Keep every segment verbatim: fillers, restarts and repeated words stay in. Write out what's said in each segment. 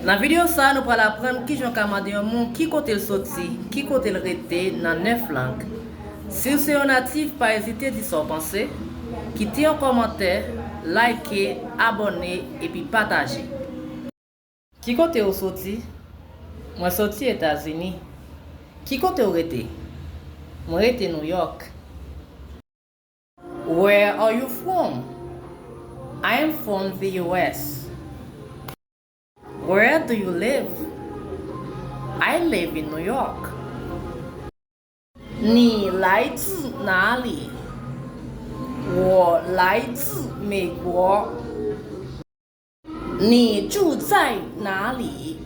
Nan videyo sa a, nou pral aprann kijan w ka mande yon moun ki kote l soti, ki kote l rete nan nèf lang. Si w se yon natif, pa ezite di sa w panse, kite yon kòmantè, like, abòne, epi pataje. Ki kote w soti? Mwen soti Etazini. Ki kote w rete? Mwen rete Nouyòk. Where are you from? I am from the U S. Where do you live? I live in New York. 你来自哪里？我来自美国。你住在哪里？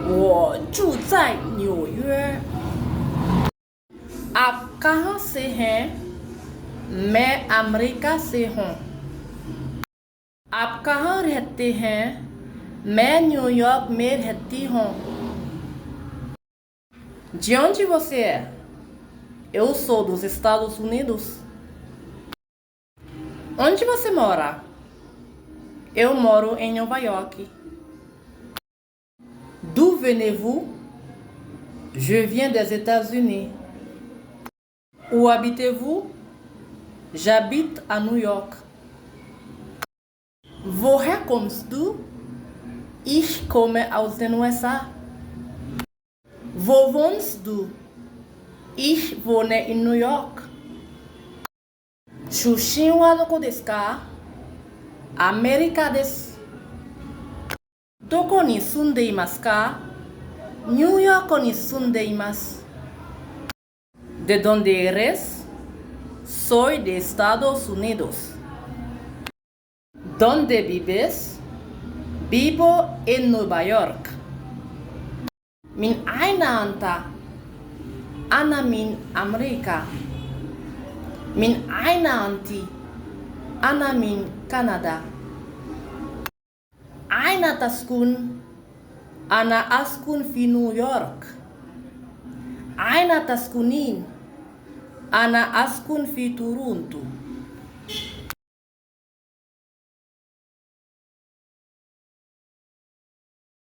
我住在纽约。Ap kahan se hen, mè Amerika se hon. Ap kahan rete hen, mè New York me rete hon. De onde você é? Eu sou dos Estados Unidos. Onde você mora? Eu moro em Nova York. D'où venez-vous? Je viens des États-Unis. Où habitez-vous? J'habite à New York. Woher kommst du? Ich komme aus den U S A. Wo wohnst du? Ich wohne in New York. Chuchin wa doko desu ka? Amerika desu. Doko ni sundeimasu ka? New York ni sundeimasu. De dónde eres? Soy de Estados Unidos. Dónde vives? Vivo en Nueva York. Min aina anta? Ana min Amerika. Min aina anti? Ana min Kanada. Aina taskun? Ana askun fi New York. Aina taskunin? Ana askun fi Turuntu.